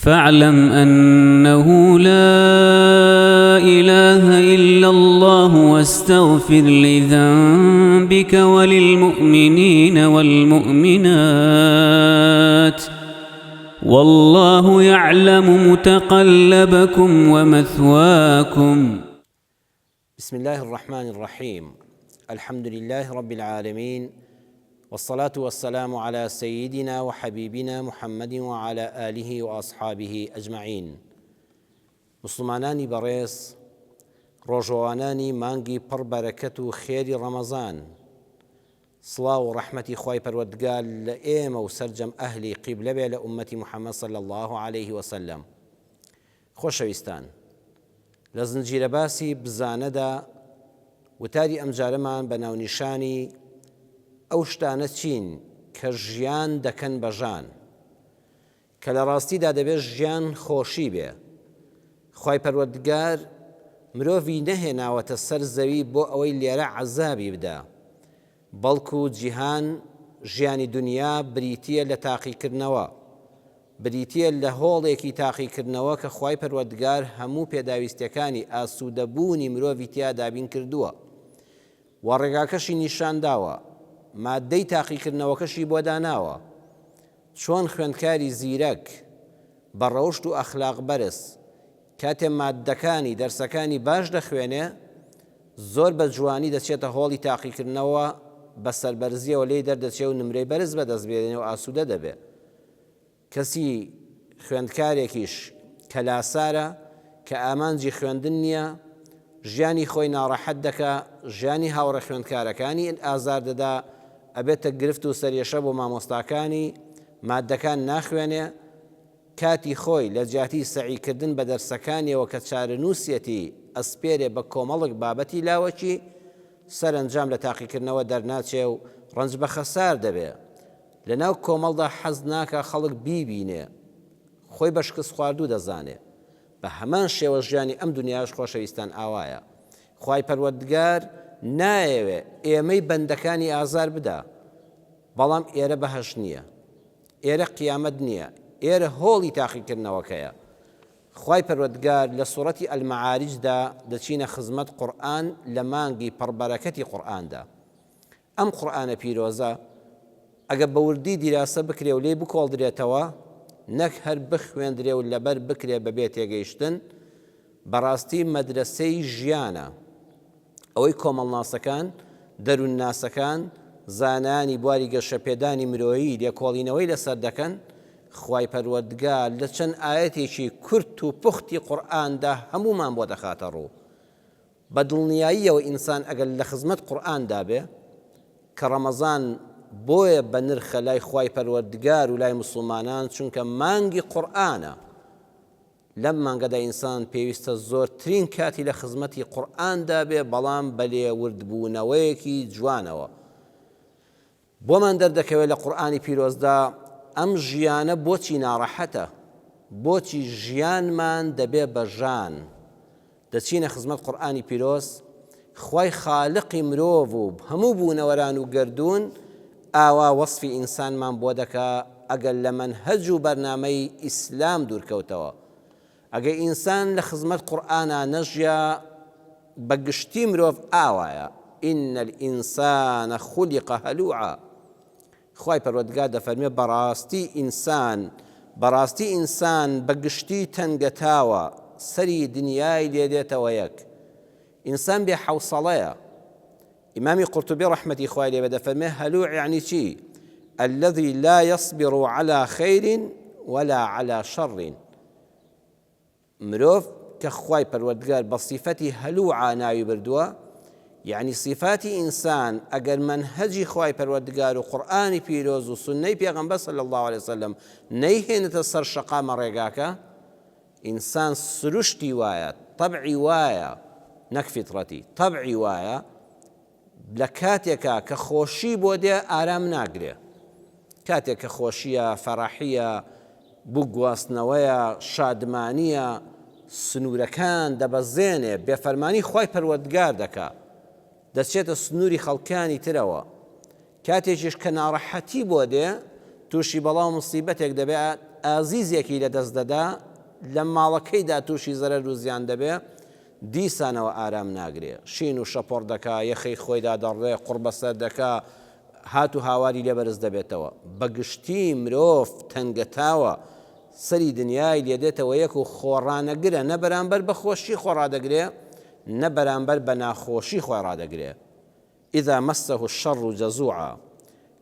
فاعلم انه لا اله الا الله واستغفر لذنبك وللمؤمنين والمؤمنات والله يعلم متقلبكم ومثواكم. بسم الله الرحمن الرحیم الحمد لله رب العالمین والصلاة والسلام علی سیدنا وحبیبنا محمد وعلی آله وأصحابه اجمعین موسڵمانانی بەڕێز ڕۆژەوانانی مانگی پڕ بەرەکەت و خێری ڕەمەزان سڵاو و ڕەحمەتی خوای پەروەردگار لە ئێمە و سەرجەم ئەهلی قیبلە بێ لە ئوممەتی محمد صلی اللە علیه وسلم خۆشەویستان لە زنجیرە باسی بزانەدا وتاری ئەمجارەمان بە ناونیشانی ئەو شتانە چین کە ژیان دەکەن بە ژان؟ کە لە ڕاستیدا دەبێ ژیان خۆشی بێ. خوای پەروەردگار مرۆڤی نەهێناوەتە سەر زەوی بۆ ئەوەی لێرە عەزابی بدا، بەڵکو جیهان، ژیانی دونیا بریتییە لە تاقیکردنەوە، بریتییە لە هۆڵێکی تاقیکردنەوە کە خوای پەروەردگار هەموو پێداویستیەکانی ئاسوودەبوونی مرۆڤی تیا دابین کردووە و ڕێگاکەشی نیشانداوە، ماددەی تاقیکردنەوەکەشی بۆ داناوە. چۆن خوێندکاری زیرەک، بە ڕەوشت و ئەخلاق بەرز، کاتێ ماددەکانی دەرسەکانی باش دەخوێنێ، زۆر بە جوانی دەچێتە هۆڵی تاقیکردنەوە بە سەربەرزیەوە لێی دەردەچێ و نمرەی بەرز بەدەست بێنێ و ئاسوودە دەبێ. کەسی خوێندکارێکیش کە لاسارە، کە ئامانجی خوێندن نییە، ژیانی خۆی ناڕەحەت دەکا، ژیانی هاوڕێ خوێندکارەکانی ئازار دەدا، ئەبێتە گرفت و سەرێشە بۆ مامۆستاکانی، ماددەکان ناخوێنێ، کاتی خۆی لە جیاتی سەعی کردن بە دەرسەکانیەوە کە چارەنووسیەتی ئەسپێرێ بە کۆمەڵک بابەتی لاوەکی، سەرەنجام لە تاقیکردنەوە دەرناچێ و ڕەنج بە خەسار دەبێ. لە ناو کۆمەڵدا حەز ناکا خەڵک بیبینێ، خۆی بە شکستخواردوو دەزانێ. بە هەمان شێوە ژیانی ئەم دونیاش خۆشەویستان ئاوایە. خوای پەروەردگار نایەوێ ئێمەی بەندەکانی ئازار بدا، بەڵام ئێرە بەهەشت نییە. ئێرە قیامەت نییە، ئێرە هۆڵی تاقیکردنەوەکەیە. خوای پەروەردگار لە سوڕەتی المعارج دا دەچینە خزمەت قورئان لە مانگی پڕ بەرەکەتی قورئاندا. ئەم قورئانە پیرۆزە ئەگەر بە وردی دیراسە بکرێ و لێی بکۆڵدرێتەوە نەک هەر بخوێندرێ و لەبەر بکرێ بەبێ تێگەیشتن، بەڕاستی مەدرەسەی ژیانە. ئەوەی کۆمەڵناسەکان، دەروونناسەکان، زانایانی بواری گەشەپێدانی مرۆیی لێکۆڵینەوەی لەسەر دەکەن، خوای پەروەردگار لە چەند ئایەتێکی کورت و پوختی قورئاندا هەموومان بۆ دەخاتە ڕوو. بە دڵنیاییەوە ئینسان ئەگەر لە خزمەت قورئاندا بێ، کە ڕەمەزان بۆیە بەنرخە لای خوای پەروەردگار و لای موسڵمانان چونکە مانگی قورئانە، لەم مانگەدا ئینسان پێویستە زۆرترین کاتی لە خزمەتی قورئاندا بێ بەڵام بە لێوردبوونەوەیەکی جوانەوە. بۆمان دەردەکەوێت لە قورئانی پیرۆزدا ئەم ژیانە بۆچی ناڕەحەتە، بۆچی ژیانمان دەبێ بە ژان. دەچینە خزمەت قورئانی پیرۆز، خوای خالقی مرۆڤ و هەموو بوونەوەران و گەردوون ئاوا وەسفی ئینسانمان بۆ دەکا ئەگەر لە مەنهەج و بەرنامەی ئیسلام دوورکەوتەوە. ئەگەر ئینسان لە خزمەت قورئانا نەژیا بە گشتی مرۆڤ ئاوایە، ان الانسان خلق هلوعا، خوای پەروەردگار دەفەرموێ بەڕاستی ئینسان بەڕاستی ئینسان بە گشتی تەنگەتاوە سەری دنیای لێ دێتەوە یەک ئینسان بێ حەوسەڵەیە ئیمامی قورتوبی ڕەحمەتی خوای لێ بێ دەفەرمێ هەلوع یعنی چی الذي لا يصبر على خير ولا على شر مرۆڤ کە خوای پەروەردگار بە سیفەتی هەلوعا ناوی بردووە، یەعنی سیفاتی ئینسان ئەگەر مەنهەجی خوای پەروەردگار و قورئانی پیرۆز و سوننەی پێغەمبەر صلی اللە علیە وسلم نەیهێنێتە سەر شەقامە ڕێگاکە، ئینسان سروشتی وایە، تەبعی وایە، نەک فیتڕەتی، تەبعی وایە، لە کاتێکا کە خۆشی بۆ دێ ئارام ناگرێ. کاتێک کە خۆشییە، فەرەحییە، بووک گواستنەوەیە، شادمانییە، سنوورەکان دەبەزێنێ، بێفەرمانی خوای پەروەردگار دەکا، دەچێتە سنووری خەڵکانی ترەوە. کاتێکیش کە ناڕەحەتی بۆ دێ، تووشی بەڵا و موسیبەتێک دەبێ، ئازیزێکی لە دەست دەدا، لە ماڵەکەیدا تووشی زەرەر و زیان دەبێ، دیسانەوە ئارام ناگرێ. شین و شەپۆڕ دەکا، یەخەی خۆی دادەڕێ، قوڕ بەسەر دەکا، هات و هاواری لێ بەرز دەبێتەوە. بە گشتی مرۆڤ تەنگەتاوە، سەری دنیای لێ دێتەوە یەک و خۆڕانەگرە، نە بەرامبەر بە خۆشی خۆ ڕادەگرێ، نە بەرامبەر بە ناخۆشی خۆی ڕادەگرێ. اذا مسه الشر جزوعا،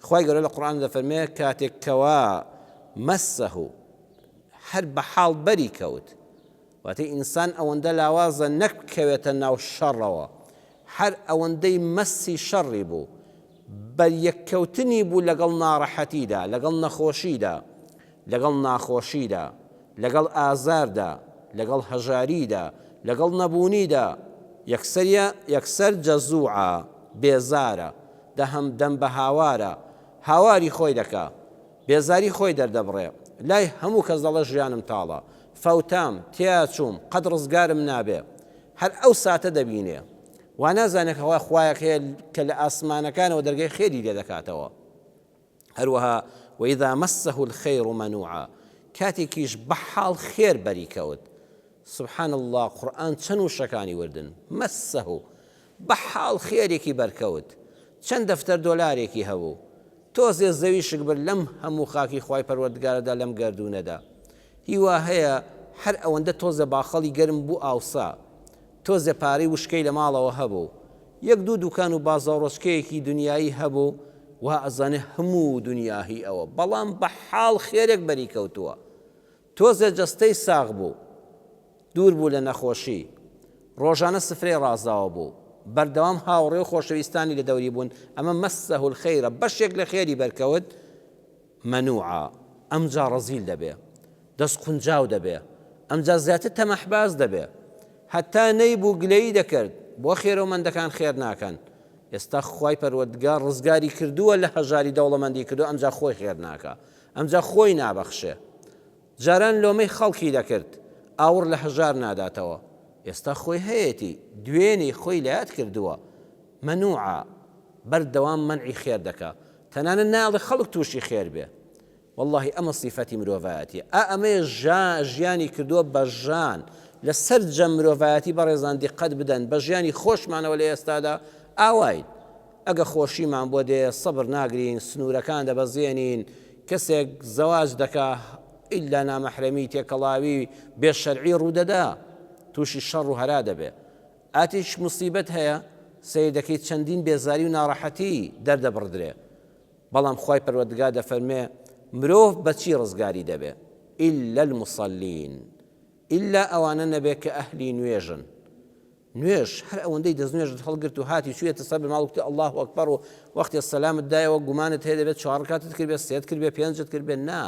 خوای گەورە لە قورئاندا دەفەرموێ کاتێک کەوا مسه هەر بە حاڵ بەری کەوت، واتە ئینسان ئەوەندە لاوازە نەک بکەوێتە ناو شەڕەوە، هەر ئەوەندەی مەسی شەڕی بوو، بەریەککەوتنی بوو لەگەڵ ناڕەحەتیدا، لەگەڵ نەخۆشیدا، لەگەڵ ناخۆشیدا، لەگەڵ ئازاردا، لەگەڵ هەژاریدا، لەگەڵ نەبوونیدا، یەکسەریە، یەکسەر جەزوعە، بێزارە، دەهەم دەم بە هاوارە، هاواری خۆی دەکا، بێزاری خۆی دەردەبڕێ، لای هەموو کەس دەڵێ ژیانم تاڵە، فەوتام، تێاچووم، قەت ڕزگارم نابێ. هەر ئەو ساتە دەبینێ. وا نازانێ کەوا خوایەک هەیە کە لە ئاسمانەکانەوە دەرگای خێری لێ دەکاتەوە. هەروەها وإذا مسه الخیر منوعا کاتێکیش بە حاڵ خێر بەری کەوت. سبحان اللە قورئان چەند وشەکانی وردن، مسه، بە حاڵ خێرێکی بەرکەوت، چەند دەفتەر دۆلارێکی هەبوو، تۆزێ زەویشک برد لەم هەموو خاکی خوای پەروەردگارەدا لەم گەردوونەدا هیوا هەیە هەر ئەوەندە تۆزێ باخەڵی گەرم بوو ئاوسا تۆزێ پارەی وشکەی لە ماڵەوە هەبوو یەک دوو دوکان و بازاڕۆچکەیەکی دونیایی هەبوو وا ئەزانێ هەموو دونیا هی ئەوە بەڵام بە حاڵ خێرێک بەری کەوتووە تۆزێ جەستەی ساغ بوو دوور بوو لە نەخۆشی ڕۆژانە سفرەی ڕازاوە بوو بەردەوام هاوڕێ و خۆشەویستانی لە دەوری بوون ئەمە مسه الخیر بەشێک لە خێری بەرکەوت مەنوعە ئەمجا ڕەزیل دەبێ دەست قونجاو دەبێ ئەمجا زیاتر تەماحباز دەبێ هەتا نەیبوو گلەیی دەکرد بۆ خێرەومەندەکان خێر ناکەن ئێستا خوای پەروەردگار ڕزگاری کردووە لە هەژاری دەوڵەمەندی کردووە ئەمجا خۆی خێر ناکا ئەمجا خۆی نابەخشێ جاران لۆمەی خەڵکی دەکرد ئاوڕ لە هەژار ناداتەوە ئێستا خۆی هەیەتی دوێنێی خۆی لەیاد کردووە مەنوعە بەردەوام مەنعی خێر دەکا تەنانەت نایەڵێ خەڵک تووشی خێر بێ وەڵاهی ئەمە سیفەتی مرۆڤایەتیە ئا ئەمەیە ژا ژیانی کردووە بە ژان لە سەرجەم مرۆڤایەتی بەڕێزان دیقەت بدەن بە ژیانی خۆشمانەوە لە ئێستادا ئاواین ئەگە خۆشیمان بۆ دێ سەبر ناگرین سنوورەکان دەبەزێنین کەسێک زەواج دەکا ئیلا نامەحرەمی تێکەڵاوی بێ شەرعی ڕوودەدا تووشی شەڕ و هەرا دەبێ ئاتیش موسیبەت هەیە سەیر دەکەی چەندین بێزاری و ناڕەحەتی دەردەبڕدرێ بەڵام خوای پەروەردگار دەفەرمێ مرۆڤ بەچی ڕزگاری دەبێ الا المصلین ئیلا ئەوانە نەبێ کە ئەهلی نوێژن نوێژ هەر ئەوەندەی دەستنوێژت هەڵگرت و هاتی چوویەتە سەر ماڵ وتی الله اکبر و وەختێ سەلامت دایەوە گومانت هەیە دەبێت چوار ڕکاتت کردبێ سێت کردبێ پێنجت کردبێ نا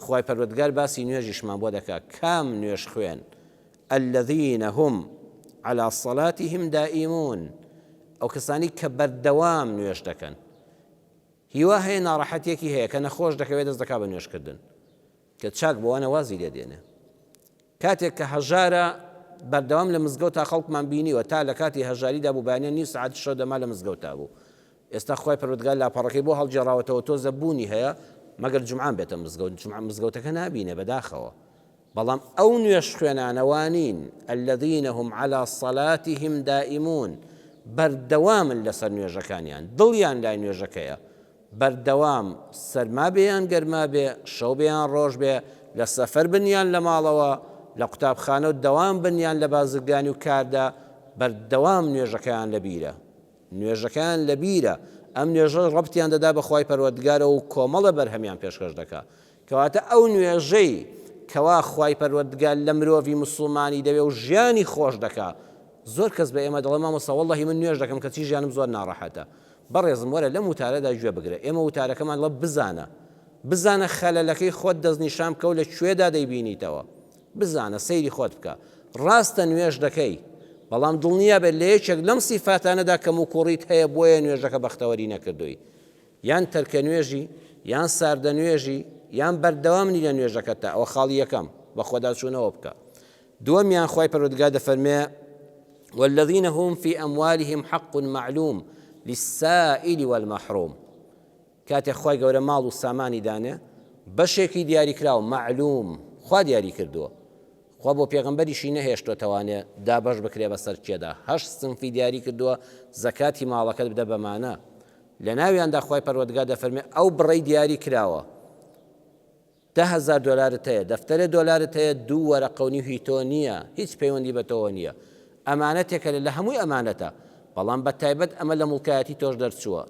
خوای پەروەردگار باسی نوێژیشمان بۆ دەکا کام نوێژ خوێن الذین هم علی صلاتهم دائمون ئەو کەسانی کە بەردەوام نوێژ دەکەن هیوا هەیە ناڕەحەتیەکی هەیە کە نەخۆش دەکەوێت دەست دەکا بە نوێژکردن کە چاک بۆوانە وازی لێ دێنێ کاتێک کە هەژارە بەردەوام لە مزگەوت تا خەڵکمان بینیوە تا لە کاتی هەژاریدا بوو بەیانیان نیو سەعات شەو دەما لە مزگەوتا بوو ئێستا خوای پەروەردگار لاپەڕەکەی بۆ هەڵگێڕاوەتەوە تۆزە بوونی هەیە مەگەر جومعان بێتە مزگەوت جومعە مزگەوتەکە نابینێ بەداخەوە بەڵام ئەو نوێژخوێنانە وانین، الذین هم علی صلاتهم دائمون، بەردەوامن لەسەر نوێژەکانیان، دڵیان لای نوێژەکەیە، بەردەوام سەرما بێ یان گەرما بێ، شەو بێ یان ڕۆژ بێ، لە سەفەر بن یان لە ماڵەوە، لە قوتابخانە و دەوام بن یان لە بازرگانی و کاردا، بەردەوام نوێژەکەیان لەبیرە. نوێژەکەیان لەبیرە، ئەم نوێژە ڕەبتیان دەدا بە خوای پەروەردگارەوە و کۆمەڵە بەرهەمیان پێشکەش دەکا. کەواتە ئەو نوێژەی کەوا خوای پەروەردگار لە مرۆڤی موسڵمانی دەوێ و ژیانی خۆش دەکا. زۆر کەس بە ئێمە دەڵێ مامۆستا وەڵڵەهی من نوێژ دەکەم کەچی ژیانم زۆر ناڕەحەتە. بەڕێزم وەرە لەم وتارەدا گوێ بگرە. ئێمە وتارەکەمان دەڵێ بزانە. بزانە خەلەلەکەی خۆت دەستنیشان بکە و لە کوێدا دەیبینیتەوە. بزانە سەیری خۆت بکە. ڕاستە نوێژ دەکەی، بەڵام دڵنیابە لە یەکێک لەم سیفاتانەدا کەموکوڕیت هەیە بۆیە نوێژەکە بەختەوەری نەکردووی. یان تەرکە نوێژی، یان ساردە نوێژی، یان بەردەوام نی لە نوێژەکەتدا، ئەوە خاڵی یەکەم، بەخۆداچوونەوە بکە. دووەمیان خوای پەروەردگار دەفەرموێ، والذین هم فی اموالهم حق معلوم للسائل والمحروم. کاتێک خوای گەورە ماڵ و سامانی دانێ، بەشێکی دیاریکراو، مەعلوم، خوا دیاری کردووە. خوا بۆ پێغەمبەریشی نەهێشتۆتەوانێ دابەش بکرێ بەسەر کێدا. هەشت سنفی دیاری کردووە، زەکاتی ماڵەکەت بدە بەمانە. لەناویاندا خوای پەروەردگار دەفەرموێ ئەو بڕەی دیاری کراوە، 10,000 دۆلارت هەیە، دەفتەرێ دۆلارت هەیە، دوو وەرەقە و نیو هی تۆ نییە، هیچ پەیوەندی بە تۆوە نییە. ئەمانەتێکە لە هەمووی ئەمانەتە، بەڵام بە تایبەت ئەمە لە موڵکایەتی تۆش دەرچووە.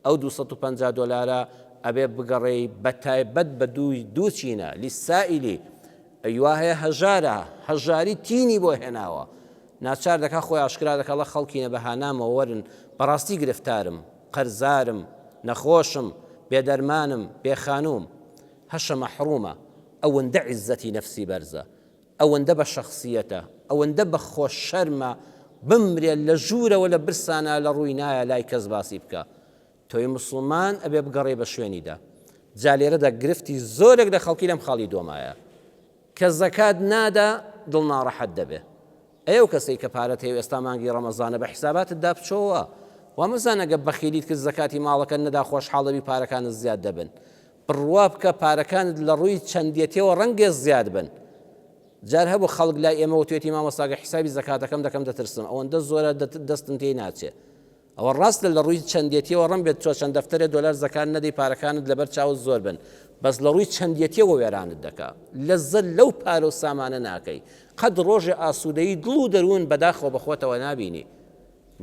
ئەو 250 دۆلارە ئەبێ بگەڕێی بە تایبەت بە دووی دوو چینە، للسائلی، ئەوی وا هەیە هەژارە، هەژاری تینی بۆ هێناوە، ناچار دەکا خۆی ئاشکرا دەکا ئەڵێ خەڵکینە بە هانامەوە وەرن، بەڕاستی گرفتارم، قەرزارم، نەخۆشم، بێ دەرمانم، بێ خانووم. هەشە مەحڕوومە، ئەوەندە عیززەتی نەفسی بەرزە، ئەوەندە بە شەخسییەتە، ئەوەندە بە خۆ شەرمە، بمرێ لە ژوورەوە لە برسانا لە ڕووی نایە لای کەس باسی بکا. تۆی موسڵمان ئەبێ بگەڕێی بە شوێنیدا. جا لێرەدا گرفتی زۆرێک لە خەڵکی لەم خاڵی دۆمایە. کە زەکات نادا دڵ ناڕەحەت دەبێ. ئەی ئەو کەسەی کە پارەت هەیە و ئێستا مانگی ڕەمەزانە بە حیساباتت دا بچۆوە. وا مەزانە گەر بەخیلیت کرد زەکاتی ماڵەکەت نەدا خۆشحاڵ دەبی پارەکانت زیاد دەبن. بڕوا بکە پارەکانت لە ڕووی چەندێتیەوە ڕەنگێ زیاد بن. جار هەبوو خەڵک لای ئێمە وتوێتی مامۆستا گەر حیسابی زەکاتەکەم دەکەم دەترسم ئەوەندە زۆرە دەستم تێی ناچێ. ئەوە ڕاستە لە ڕووی چەندێتیەوە ڕەنگ بێت تۆ چەند دەفتەرێ دۆلار زەکات نەدەی پارەکانت لەبەر چاوت زۆر بن بەس لە ڕووی چەندێتیەوە وێرانت دەکا لەزەت لەو پارە و سامانە ناکەی قەت ڕۆژێ ئاسوودەیی دڵ و دەروون بەداخەوە بە خۆتەوە نابینی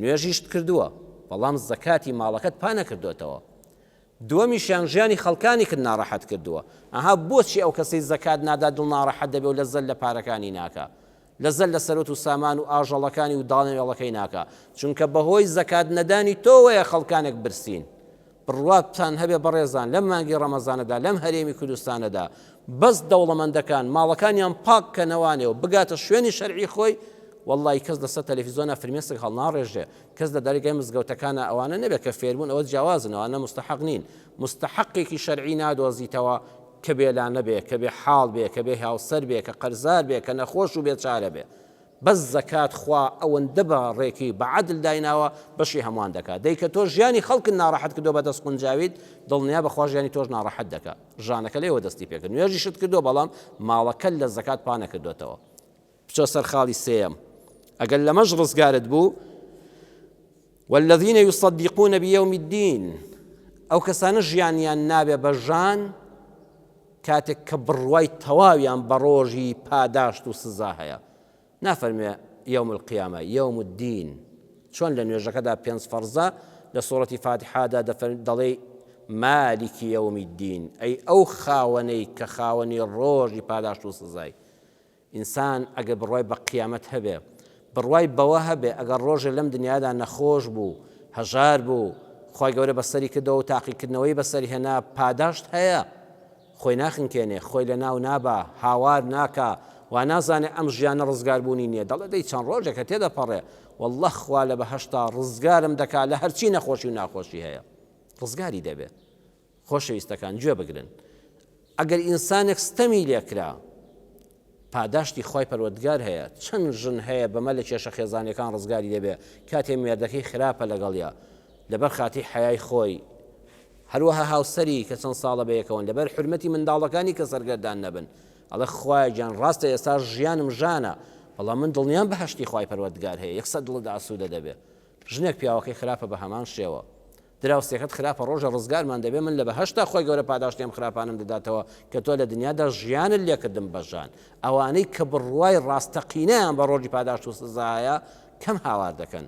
نوێژیشت کردووە بەڵام زەکاتی ماڵەکەت پا نەکردۆتەوە دووەمیشیان ژیانی خەڵکانیکت ناڕەحەت کردووە ئەها بۆچی ئەو کەسەی زەکات نادا دڵ ناڕەحەت دەبێ و لەزەت لە پارەکانی ناکا لەزەت لە سەروەت و سامان و ئاژەڵەکانی و داڵەوێڵەکەی ناکا چونکە بەهۆی زەکات نەدانی تۆوەیە خەڵکانێک برسین بڕواتان هەبێ بەڕێزان لەم مانگی ڕەمەزانەدا لەم هەرێمی کوردستانەدا بەس دەوڵەمەندەکان ماڵەکانیان پاک کەنەوانێ و بگاتە شوێنی شەرعی خۆی وەڵڵاهی کەس لەسەر تەلەفیزۆنا فرمێسک هەڵناڕێژێ کەس لە دەرگای مزگەوتەکانا ئەوانە نەبێت کە فێربوون ئەوە جیاوازن ئەوانە موستەحەق نین موستەحەقێکی شەرعی نادۆزیتەوە کە بێ لانە بێ کە بێ حاڵ بێ کە بێ هاوسەر بێ کە قەرزار بێ کە نەخۆش و بێچارە بێ بەس زەکات خوا ئەوەندە بە ڕێکی بە عەدل دایناوە بەشی هەمووان دەکا دەی کە تۆ ژیانی خەڵکت ناڕەحەت کردووە بە دەست قونجاویت دڵنیا بە خوا ژیانی تۆش ناڕەحەت دەکا ژانەکە لێوە دەستی پێکرد نوێژیشت کردووە بەڵام ماڵەکەت لە زەکات پا نەکردۆتەوە بچۆ سەر خاڵی سێیەم ئەگەر لەمەش ڕزگارت بوو والذین يصدقون بيوم الدين ئەو کەسانە ژیانیان نابێ بە ژان کاتێک کە بڕوای تەواویان بە ڕۆژی پاداشت و سزا هەیە نافەرمێ يوم القیامە يوم الدین چۆن لە نوێژەکەدا پێنج فەرزە لە سوڕەتی فاتحادا دەڵێ مالکی يوم الدین ئەی ئەو خاوەنەی کە خاوەنی ڕۆژی پاداشت و سزای ئینسان ئەگەر بڕوای بە قیامەت هەبێ، بڕوای بەوە هەبێ ئەگەر ڕۆژێ لەم دنیادا نەخۆش بوو، هەژار بوو، خوای گەورە بەسەری کردەوە و تاقیکردنەوەی بەسەر هێنا، پاداشت هەیە. خۆی ناخنکێنێ، خۆی لەناو نابا، هاوار ناکا، وا نازانێ ئەم ژیانە ڕزگاربوونی نییە، دەڵێ دەی چەند ڕۆژێکە تێدەپەڕێ، واللە خوا لە بەهەشتا ڕزگارم دەکا لە هەرچی نەخۆشی و ناخۆشی هەیە. ڕزگاری دەبێ. خۆشەویستەکان گوێ بگرن ئەگەر ئینسانێک ستەمی لێکرا پاداشتی خوای پەروەردگار هەیە چەند ژن هەیە بەمە لە کێشە خێزانیەکان ڕزگاری دەبێ کاتێ مێردەکەی خراپە لەگەڵیا لەبەر خاتی حەیای خۆی هەروەها هاوسەری کە چەند ساڵە بەیەکەوەن لەبەر حرمەتی منداڵەکانی کە سەرگەردان نەبن ئەڵێ خوایە گیان ڕاستە ئێستا ژیانم ژانە بەڵام من دڵنیام بەهەشتی خوای پەروەردگار هەیە یەکسەر دڵت ئاسوودە دەبێ ژنێک پیاوەکەی خراپە بە هەمان شێوە دراوسێکەت خراپە ڕۆژێ ڕزگارمان دەبێ من لە بەهەشتا خوای گەورە پاداشتی ئەم خراپانەم دەداتەوە کە تۆ لە دنیادا ژیانت لێکردم بە ژان ئەوانەی کە بڕوای ڕاستەقینەیان بە ڕۆژی پاداشت و سزا هەیە کەم هاوار دەکەن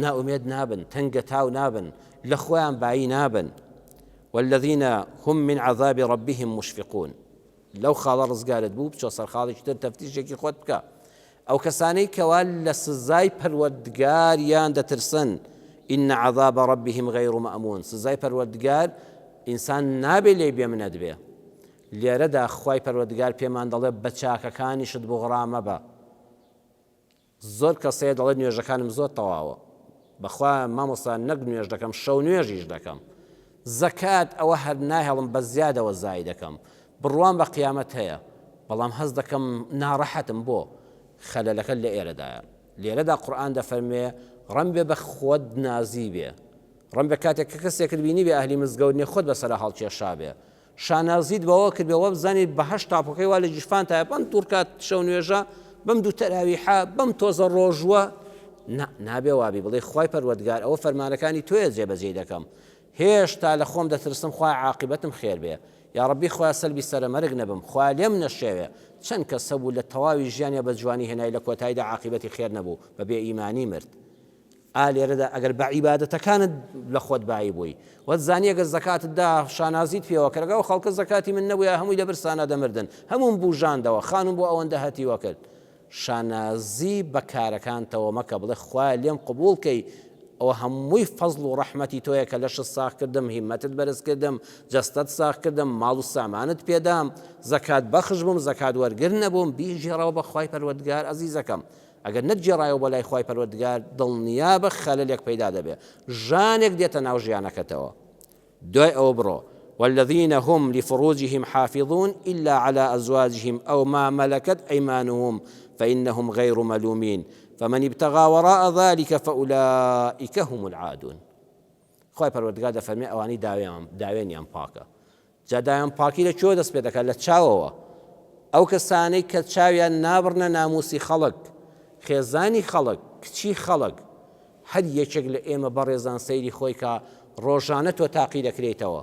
نائومێد نابن تەنگەتاو نابن لە خۆیان بایی نابن والذین هم من عذاب ربهم مشفقون لەو خاڵە ڕزگارت بوو بچۆ سەر خاڵێکی تر تەفتیشێکی خۆت بکە ئەو کەسانەی کەوا لە سزای پەروەردگاریان دەترسن إن عذاب ربهم غير مأمون سزای پەروەردگار ئینسان نابێ لێی بێمنەت بێ لێرەدا خوای پەروەردگار پێمان دەڵێ بە چاکەکانیشت بوغڕا مەبە زۆر کەس هەیە دەڵێت نوێژەکانم زۆر تەواوە بەخوا مامۆستا نەک نوێژ دەکەم شەو نوێژیش دەکەم زەکات ئەوە هەر ناهێڵم بە زیادەوە زای دەکەم بڕوام بە قیامەت هەیە بەڵام هەست دەکەم ناڕەحەتم بۆ خەلەلەکە لە ئێرەدایە لێرەدا قورئان دەفەرموێ ڕەمبێ بە خۆت نازی بێ ڕەمبێ کاتێک کە کەسێکت بینی بێ ئەهلی مزگەوت نیە خۆت بەسەرا هەڵکێشابێ. شانازیت بەوە کردبێ وابزانی بەهەشت تاپۆکەی وا لە گیرفانتایە بەم دوو ڕکات شەو نوێژە بەم دوو تەراویحە بەم تۆزە ڕۆژووە نا نابێ وابی بڵێ خوای پەروەردگار ئەوە فەرمانەکانی تۆیە جێبەجێی دەکەم هێشتا لە خۆم دەترسم خوایە عاقیبەتم خێر بێ یاڕەبی خوایە سەلبی سەرەمەرگ نەبم خوایە لێم نەشێوێ چەند کەس هەبوو لە تەواوی ژیانیا بە جوانی هێنای لە کۆتاییدا عاقیبەتی خێر نەبوو بە بێ ئیمانی مرد ئا لێرەدا ئەگەر بە عیبادەتەکانت لە خۆت بایی بووی وەت زانی ئەگەر زەکاتت دا شانازیت پێوە کرد ئەو خەڵکە زەکاتی من نەبووە هەمووی لە برسانە دەمردن هەمووم بوژاندەوە خانوم بۆ ئەوەندە هەتیوە کرد شانازی بە کارەکانتەوە مەکە بڵێ خوایە لێم قبوڵ کەی ئەوە هەمووی فەزڵ و ڕەحمەتی تۆیە کە لەشت ساغ کردم هیمەتت بەرز کردم جەستەت ساغ کردم ماڵ و سامانت پێدام زەکات بەخش بووم زەکات وەرگر نەبووم بیگێڕەوە بە خوای پەروەردگار ئەزیزەکەم ئەگەر نەتگێڕایەوە بۆ لای خوای پەروەردگار دڵنیابە خەلەلێک پەیدا دەبێ ژانێک دێتە ناو ژیانەکەتەوە دوای ئەوە بڕۆ والذین هم لفروجهم حافظون إلا على أزواجهم أو ما ملكت أيمانهم فإنهم غير ملومين فمن ابتغى وراء ذلك فأولئك هم العادون خوای پەروەردگار دەفەرمێ ئەوانەی داوێنیان پاکە جا داوێن پاکی لە کوێوە دەست پێ دەکات لە چاوەوە ئەو کەسانەی کە چاویان نابڕنە ناموسی خەڵک خێزانی خەڵک کچی خەڵک هەر یەکێک لە ئێمە بەڕێزان سەیری خۆی کە ڕۆژانە تۆ تاقی دەکرێیتەوە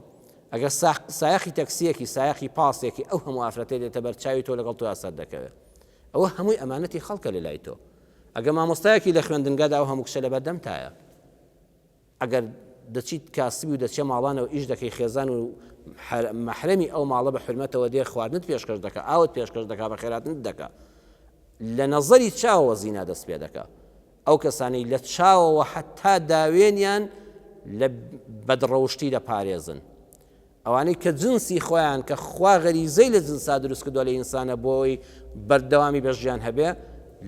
ئەگەر سایەقی تەکسیەکی سایەقی پاسێکی ئەو هەموو ئافرەتەی دێتە بەر چاوی تۆ لەگەڵ تۆیا سەر دەکەوێت ئەوە هەمووی ئەمانەتی خەڵکە لە لای تۆ ئەگە مامۆستایەکی لە خوێندنگادا ئەو هەموو کچە لەبەردەمتایە ئەگەر دەچیت کاسبی و دەچیە ماڵانەوە ئیش دەکەی خێزان و مەحرەمی ئەو ماڵە بە حورمەتەوە دێ خواردنت پێشکەش دەکا ئاوت پێشکەش دەکا بەخێراتنت دەکا لە نەزەری چاوەوە زینا دەست پێ دەکا ئەو کەسانەی لە چاوەوە حتا داوێنیان لە بەدڕەوشتی دەپارێزن ئەوانەی کە جنسی خۆیان کە خوا غەریزەی لە جنسا دروست کردووە لە ئینسانە بۆی بەردەوامی بە ژیان هەبێ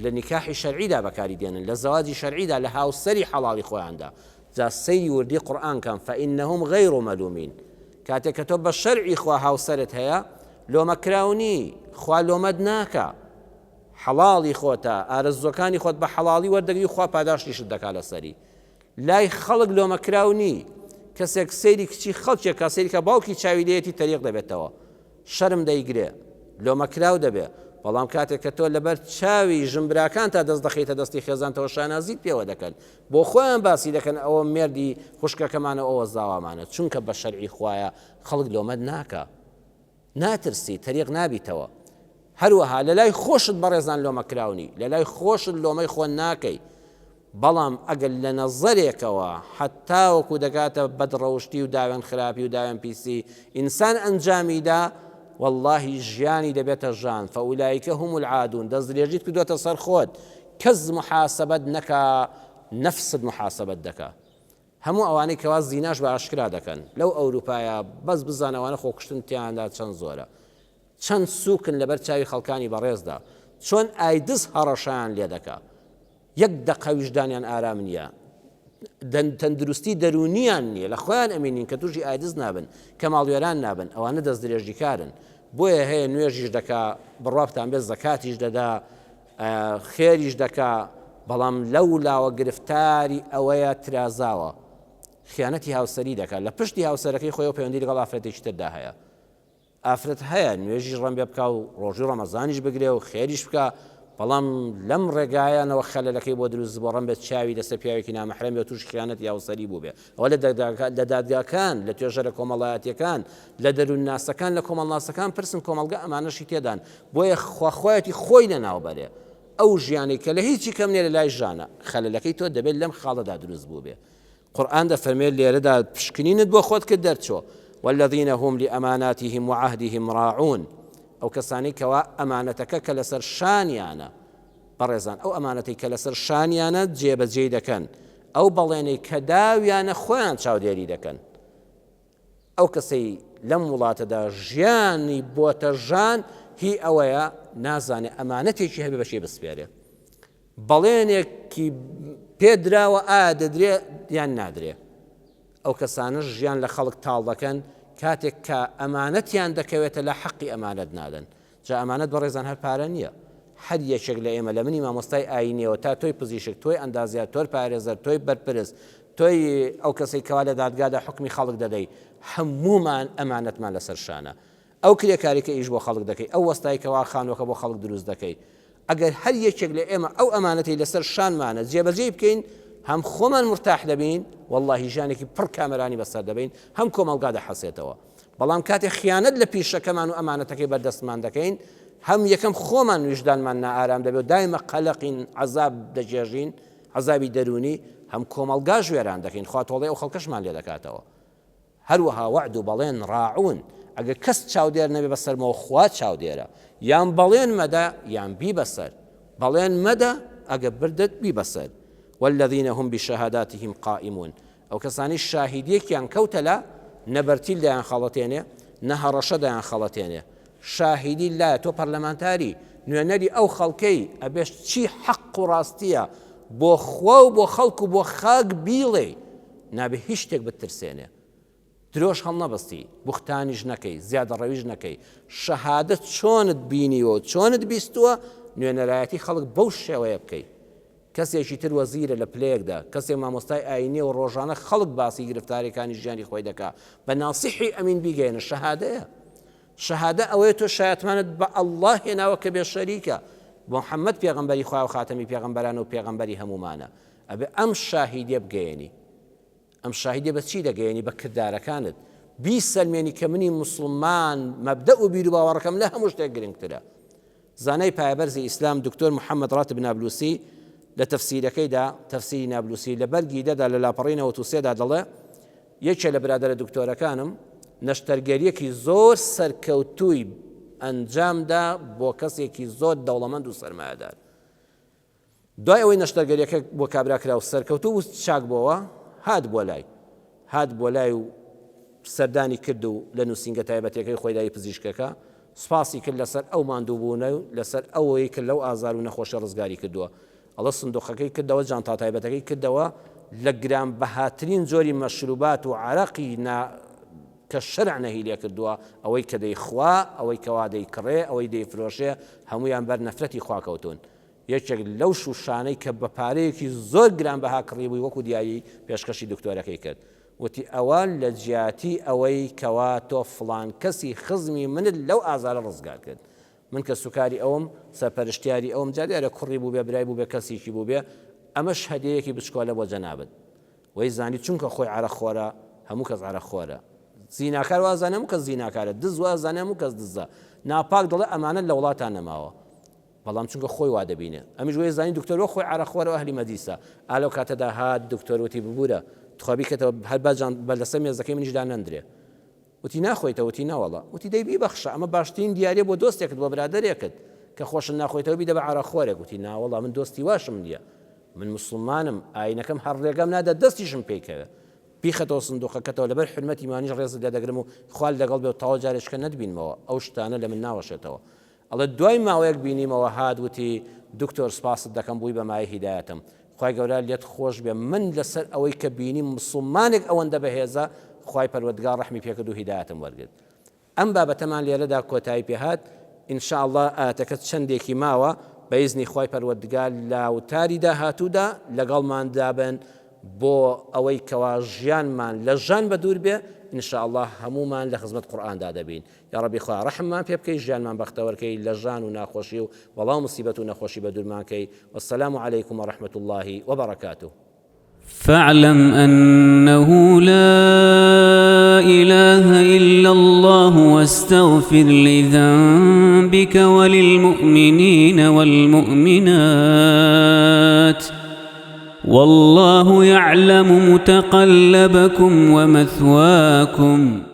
لە نیکاحی شەرعیدا بەکاری دێنن لە زەواجی شەرعیدا لە هاوسەری حەڵاڵی خۆیاندا جا سەیری وردی قورئان کەن فإنهم غیر ملومین کاتێک کە تۆ بە شەرعی خوا هاوسەرت هەیە لۆمەکراو نی خوا لۆمەت ناکا حەڵاڵی خۆتە ئارەزوەکانی خۆت بە حەڵاڵی وەردەگری خوا پاداشتیشت دەکا لەسەری لای خەڵک لۆمەکراو نی، کەسێک سەیری کچی خەڵکێک کا سەیری کا باوکی چاوی لێیەتی تەریق دەبێتەوە شەرم دەیگرێ لۆمەکراو دەبێ، بەڵام کاتێک کە تۆ لەبەر چاوی ژن براکانتا دەست دەخەیتە دەستی خێزانتەوە شانازیت پێوە دەکەن بۆ خۆیان باسی دەکەن ئەوە مێردی خوشکەکەمانە ئەوە زاوامانە چونکە بە شەرعی خوایە خەڵک لۆمەت ناکا. ناترسی تەریق نابیتەوە هەروەها لەلای خۆشت بەڕێزان لۆمە کراونی لەلای خۆشت لۆمەی خۆ ناکەی بەڵام ئەگەر لە نەزەرێکەوە حەتاوەکو دەگاتە بەدڕەوشتی و داوێن خراپی و داوێن پیسی ئینسان ئەنجامیدا واللهی ژیانی دەبێتە ژان فەئولایکە هم العادون دەست درێژیت کردوەتە سەر خۆت کەس محاسبەت نەکا نەفست محاسبەت دەکا هەموو ئەوانەی کەوا زیناش بە ئاشکرا دەکەن لەو ئەوروپایە بەس بزانە ئەوانە خۆکوشتن تیاندا چەند زۆرە چەند سوکن لەبەر چاوی خەڵکانی بەڕێزدا چۆن ئایدز هەڕەشەیان لێ دەکا یەک دەقە ویژدانیان ئارام نییە تەندروستی دەروونیان نییە لە خۆیان ئەمینین کە تووشی ئایدز نابن کە ماڵوێران نابن ئەوانە دەستدرێژیکارن بۆیە هەیە نوێژیش دەکا بڕوابتان بێت زەکاتیش دەدا خێریش دەکا بەڵام لەو لاوە گرفتاری ئەوەیە ترازاوە خیانەتی هاوسەری دەکات لە پشتی هاوسەرەکەی خۆی پەیوەندی لەگەڵ ئافرەتێکی تردا هەیە ئافرەت هەیە نوێژیش ڕەمبێ بکا و ڕۆژی ڕەمەزانیش بگرێ و خێریش بکا بەڵام لەم ڕێگایانەوە خەلەلەکەی بۆ دروست بۆ ڕەمبێت چاوی لەسەر پیاوێکی نامەحرەم بێ تووشی خیانەتی هاوسەری بووبێ ئەوە لە دادگاکان لە توێژەرە کۆمەڵایەتیەکان لە دەروونناسەکان لە کۆمەڵناسەکان پرسن کۆمەڵگە ئەمانەشی تێدان بۆیە خوا خوایەتی خۆی لەناو بەرێ ئەو ژیانەی کە لە هیچی کەم نیە لە لای ژانە خەلەلەکەی تۆ دەبێت لەم خاڵەدا دروست بووبێ قورئان دەفەرمێت لێرەدا پشکنینت بۆ خۆت کرد دەرچۆ والذین هم لأماناتهم وعهدهم راعون ئەو کەسانەی کەوا ئەمانەتەکە کە لەسەر شانیانە بەڕێزان ئەو ئەمانەتەی کە لەسەر شانیانە جێبەجێی دەکەن ئەو بەڵێنەی کە داویانە خۆیان چاودێری دەکەن ئەو کەسەی لەم وڵاتەدا ژیانی بۆتە ژان هی ئەوەیە نازانێ ئەمانەتێکی هەبێ بەشێ بسپێرێ بەڵێنێکی پێدراوە ئایا دەدرێ یان نادرێ ئەو کەسانە ژیان لە خەڵک تاڵ دەکەن کاتێک کە ئەمانەتیان دەکەوێتە لە حەقی ئەمانەت نادەن جا ئەمانەت بەڕێزان هەر پارە نییە هەر یەکێک لە ئێمە لە منی مامۆستای ئاینیەوە تا تۆی پزیشک تۆی ئەندازیار تۆر پارێزەر تۆی بەرپرس تۆی ئەو کەسەی کەوا لە دادگادا حوکمی خەڵک دەدەی، هەموومان ئەمانەتمان لەسەر شانە. ئەو کرێکارەی کە ئیش بۆ خەڵک دەکەی، ئەو وەستای کەوا خانووەکە بۆ خەڵک دروست دەکەی، ئەگەر هەر یەکێک لە ئێمە ئەو ئەمانەتەی لەسەر شانمانە جێبەجێی بکەین، هەم خۆمان مورتاح دەبین، وەڵڵاهی ژیانێکی پڕ کامەرانی بەسەر دەبەین، هەم کۆمەڵگا دەحەسێتەوە. بەڵام کاتێ خیانەت لە پیشەکەمان و ئەمانەتەکەی بەردەستمان دەکەین، هەم یەکەم خۆمان ویژدانمان نائارام دەبێ و دایمە قەلەقین، عەزاب دەچێژین، عەزابی دەروونی، هەم کۆمەڵگاش وێران دەکەین، خوا تۆڵەی ئەو خەڵکەشمان لێ دەکاتەوە. هەروەها وەعد و بەڵێن ڕاعون، ئەگەر کەس چاودێر نەبێ بەسەرمەوە خوا چاودێرە، یان بەڵێن مەدە یان بیبە سەر، بەڵێن مەدە ئەگەر بردت بیبە سەر، والذین هم بشهاداتهم قائمون، ئەو کەسانەی شاهیدیەکیان کەوتە لا، نە بەرتیل دەیانخەڵەتێنێ، نە هەڕەشە دەیانخەڵەتێنێ. شاهیدی لایە، تۆ پەرلەمانتاری، نوێنەری ئەو خەڵکەی، ئەبێ چی حەق و ڕاستیە بۆ خوا و بۆ خەڵک و بۆ خاک بیڵێی، نابێ هیچ شتێک بتترسێنێ. درۆش هەڵنەبستی، بوختانیش نەکەی، زیادەڕەویش نەکەی. شەهادە چۆنت بینیوە و چۆنت بیستووە، نوێنەرایەتی خەڵک بەو شێوەیە بکەی. کەسێکی تر وەزیرە لە پلەیەکدا، کەسێک مامۆستای ئاینیە و ڕۆژانە خەڵک باسی گرفتاریەکانی ژیانی خۆی دەکا، بە ناسیحی ئەمین بیگەیەنە، شەهادەیە. شەهادە ئەوەیە تۆ شایەتمانت بە اللە هێناوە کە بێ شەریکە، محمد پێغەمبەری خوایە و خاتەمی پێغەمبەرانە و پێغەمبەری هەموومانە. ئەبێ ئەم شاهیدیە بگەیەنی. ئەم شاهیدیە بە چی دەگەیەنی؟ بە کردارەکانت. بیسەلمێنی کە منی موسڵمان مەبدەئ و بیروباوەڕەکەم لە هەموو شتێک گرنگترە. زانای پایەبەرزی ئیسلام دکتۆر محەمەد ڕاتب نابلوسی لە تەفسیرەکەیدا، تەفسیری نابلوسی، لە بەرگی دە دا لە لاپەڕەی 93 دا دەڵێ، یەکێ لە برادەرە دکتۆرەکانم نەشتەرگەرییەکی زۆر سەرکەوتووی ئەنجامدا بۆ کەسێکی زۆر دەوڵەمەند و سەرمایەدار. دوای ئەوەی نەشتەرگەریەکە بۆ کابرا کرا و سەرکەوتوو بوو چاک بۆوە هات بۆ لای هات بۆ لای و سەردانی کرد و لە نووسینگە تایبەتەکەی خۆی لای پزیشکەکە سوپاسی کرد لەسەر ئەو ماندووبوونە و لەسەر ئەوەی کە لەو ئازار و نەخۆشی ڕزگاری کردووە ئەڵە سندوقەکەی کردەوە جانتا تایبەتەکەی کردەوە لە گرانبەهاترین جۆری مەشروبات و عەرەقی نا کە شەرع نەهی لێ کردووە ئەوەی کە دەیخوا ئەوەی کەوا دەیکڕێ ئەوەی دەیفرۆشێ هەموویان بەر نەفرەتی خوا کەوتوون یەکێک لەو شوشانەی کە بە پارەیەکی زۆر گرانبەها کڕیبووی وەکو دیاری پێشکەشی دکتۆرەکەی کرد وتی ئەوە لە جیاتی ئەوەی کەوا تۆ فڵان کەسی خزمی منت لەو ئازارە ڕزگار کرد من کەسوکاری ئەوم سەرپەرشتیاری ئەوم جا دیارە کوڕی بووبێ برای بووبێ کەسێکی بووبێ ئەمەش هەدیەیەکی بچکۆلە بۆ جەنابت وەی زانی چونکە خۆی عەرەق خۆرە هەموو کەس عەرەق خۆرە زیناکار وازانێ هەموو کەس زیناکارە دز وازانێ هەموو کەس دزە ناپاک دەڵێ ئەمانە لە وڵاتان نەماوە بەڵام چونکە خۆی وا دەبینێ ئەمیش وەی زانی دکتۆر وەک خۆی عەرەق خۆرە و ئەهلی مەجلیسە ئا لەو کاتەدا هات دکتۆر وتی ببورە تخوا بیکەتەوە هەر با جان بە لەسەر مێزەکەی منیش دانەندرێ وتی ناخۆیتەوە وتی نەوەڵا وتی دەی بیبەخشە ئەمە باشترین دیاریە بۆ دۆستێکت بۆ برادەرێکت کە خۆشت ناخۆیتەوە بیدە بە عەرەق خۆرێک وتی ناوەڵا من دۆستی واشم نییە من موسڵمانم ئاینەکەم هەر ڕێگەم نادا دەستیشم پێی کەوێ بیخەتەوە سندوقەکەتەوە لەبەر حورمەتی مانیش ڕێزت لێدەگرم و خوات لەگەڵ بێ و تەواو جارێکە نەتبینمەوە ئەو شتانە لە من ناوەشێتەوە ئەڵێ دوای ماوەیەک بینیمەوە هات وتی دکتۆر سپاست دەکەم بووی بە مایەی هیدایەتم خوای گەورە لێت خۆش بێ من لەسەر ئەوەی کە بینیم موسڵمانێک ئەوەندە بەهێزە خوای پەروەردگار ڕەحمی پێکرد و هیدایەتم وەرگرت ئەم بابەتەمان لێرەدا کۆتایی پێهات ان شاء اللە ئایەتەکە چەندێکی ماوە بە ئیزنی خوای پەروەردگار لە وتاری داهاتوودا لەگەڵماندا بن بۆ ئەوەی کەوا ژیانمان لە ژان بەدوور بێ ان شاء اللە هەموومان لە خزمەت قورئاندا دەبین یاڕەبی خوایە ڕەحممان پێ بکەی ژیانمان بەختەوەر کەی لە ژان و ناخۆشی و بەڵا و موسیبەت و نەخۆشی بەدوورمان کەی والسلام علیکم ورحمة اللە وبرکاته. فاعلم انه لا اله الا الله واستغفر لذنبك وللمؤمنین والمؤمنات والله يعلم متقلبكم ومثواكم.